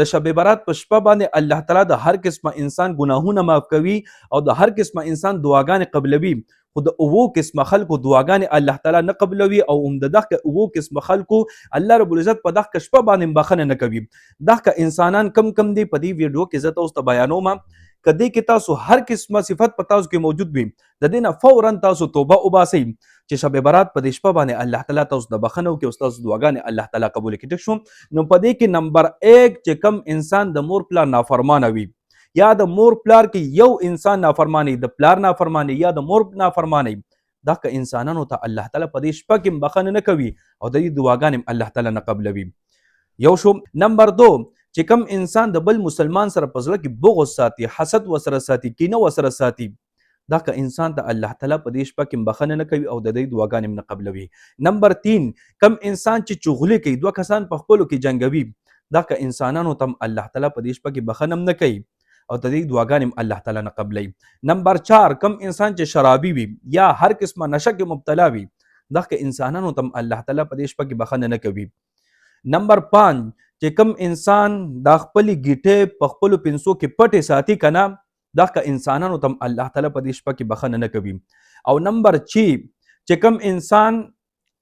د شب برات په شپه باندې الله تعالی د هر قسمه انسان ګناهونه معاف کوي او د هر قسمه انسان دعاګانې قبلوي، خو د اوو قسمه خلکو دعاګانې الله تعالی نه قبلوي او هم د دغه اوو قسمه خلکو الله رب العزت په دغه شپه باندې بخښنه نه کوي. دغه انسانان کم کم دي په دې ویډیو کې زه تاسو ته بیانوم. که دې کې تاسو هر قسمه صفت په تاسو کې موجود وي، د دې نه فوراً تاسو توبه وباسئ چې شب برات په دې شپه باندې الله تعالی تاسو د بخښنه وکړي او ستاسو دعاګانې الله تعالی قبول کړي. ټیک شو؟ نو په دې کې نمبر 1 چې کم انسان د مور پلار نافرمانه وي، یا د مور پلار کې یو انسان نافرمانی، د پلار نافرمانی یا د مور نافرمانی، دا که انسانانو ته الله تعالی په دې شپه کې بخښنه نه کوي او د دې دعاګانې الله تعالی نه قبلوي. یو شو. نمبر 2 چې کم انسان د بل مسلمان سره په زړه کې بغض ساتي، حسد وسره ساتي، کینه وسره ساتي، دا که انسان ته الله تعالی په دې شپه کې بخښنه نه کوي او د دې دعاګانې نه قبلوي. نمبر 3 کم انسان چې چغلي کوي، دوه کسان په خپلو کې جنګوي، دا که انسانانو ته الله تعالی په دې شپه کې بخښنه هم نه کوي او د دې دعاګانې هم الله تعالی نه قبلوي. نمبر 4 کم انسان چې شرابي وي یا هر قسمه نشه کې مبتلا وي، دا که انسانانو ته الله تعالی په دې شپه کې بخښنه نه کوي. نمبر 5 چې کم انسان دا خپلې ګیټې په خپلو پنسو کې پټې ساتي که نه، دا که انسانانو ته الله تعالی په دې شپه کې بخښنه نه کوي. او نمبر 6 چې کم انسان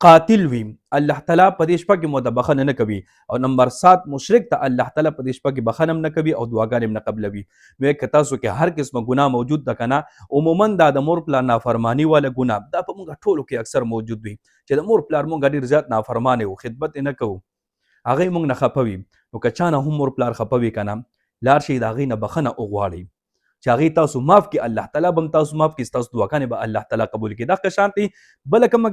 قاتل وي، الله تعالی په دې شپه کې مو ته بخښنه نه کوي. او نمبر 7 مشرک ته الله تعالی په دې شپه کې بخښنه هم نه کوي او دعاګانې هم نه قبلوي. نو که تاسو کې هر قسمه ګناه موجود ده که نه، عموما دا د مور پلار نافرمانی والا ګناه دا په موږ ټولو کې اکثر موجود وي چې د مور پلار موږ ډېر زیات نافرمانه یو، خدمت یې نه کوو، هغه موږ نه خفه وي. نو که چا نه هم مور پلار خفه وي که نه، لاړ شئ د هغې نه بخښنه وغواړئ چې هغې تاسو معاف کړي، الله تعالی به هم تاسو معاف کړي، ستاسو دعاګانې به الله تعالی قبول کړي. دا ښه شان دی. بله کومه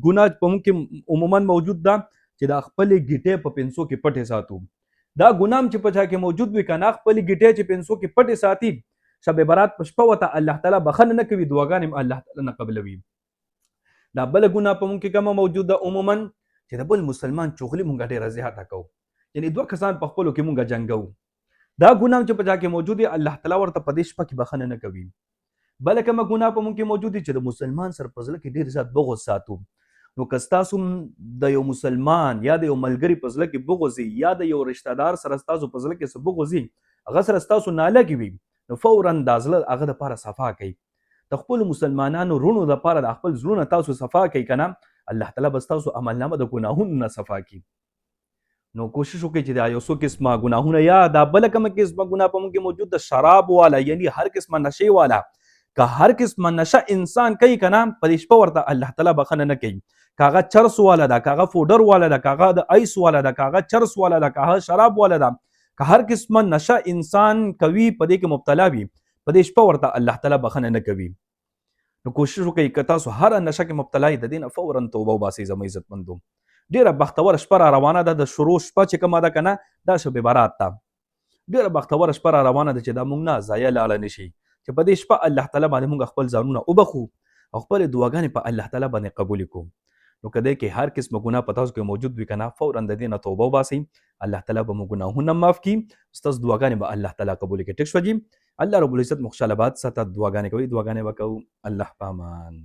ګناه په موږ کې عموما موجود ده چې دا خپلې ګیټې په پنسو کې پټې ساتو. دا ګناه هم چې په چا کې موجود وي که نه، خپلې ګیټې چې پنسو کې پټې ساتي، شب برات په شپه ورته الله تعالی بخښنه نه کوي، دعاګانې هم الله تعالی نه قبلوي. دا بله ګناه په موږ کې کومه موجود ده عموما چې د بل مسلمان چغلي موږ ډېره زیاته کوو، یعنې دوه کسان په خپلو کې موږ جنګوو. دا ګناه هم چې په چا کې موجود دی، الله تعالی ورته په دې شپه کې بخښنه نه کوي. بله کومه ګناه په موږ کې موجود دی چې د مسلمان سره په زړه کې ډېر زیات بغض ساتو. نو که ستاسو د یو مسلمان یا د یو ملګري په زړه کې بغض وي یا د یو رشته دار سره ستاسو په زړه کې څه بغض وي، هغه سره ستاسو نالګي وي، نو فوراً دا زړه هغه دپاره صفا کوي. د خپلو مسلمانانو وروڼو دپاره د خپل زړونه تاسو صفا کوي که نه، الله تعالی به ستاسو عملنامه د ګناهونو نه صفا کړي. نو کوشش وکړئ چې دا یو څو قسمه ګناهونه یا دا بله کومه قسمه ګناه په موږ کې موجود ده، شراب والا یعنی هر قسمه نشې والا، که هر قسمه نشه انسان کوي که نه، په دې شپه ورته الله تعالی بخښنه نه کوي. که هغه چرس والا ده، که هغه فوډر والا ده، که هغه د ایس والا ده، که هغه چرس والا ده، که هغه شراب والا ده، که هر قسمه نشه انسان کوي په دې کې مبتلا وي، په دې شپه ورته الله تعالی بخښنه نه کوي. نو کوشش وکړئ که تاسو هره نشه کې مبتلا یئ، د دې نه فوراً توبه وباسئ. زما عزتمندو، ډېره بختوره شپه را روانه ده. د شروع شپه چې کومه ده که نه، دا شب برات ده. ډېره بختوره شپه را روانه ده چې دا موږ نه ضایع لاړه نه شي، چې په دې شپه الله تعالی باندې موږ خپل ځانونه وبخښو او خپلې دعاګانې په الله تعالی باندې قبولې کړو. نو که دې کې هر قسمه ګناه په تاسو کې موجود وي که نه، فوراً د دې نه توبه وباسئ، الله تعالی به مو ګناهونه معاف کړي، ستاسو دعاګانې به الله تعالی قبولې کړي. ټیک شوه جي؟ الله رب العزت مو خوشحاله باد ساته. دعاګانې کوئ، دعاګانې به کوو. الله پامان.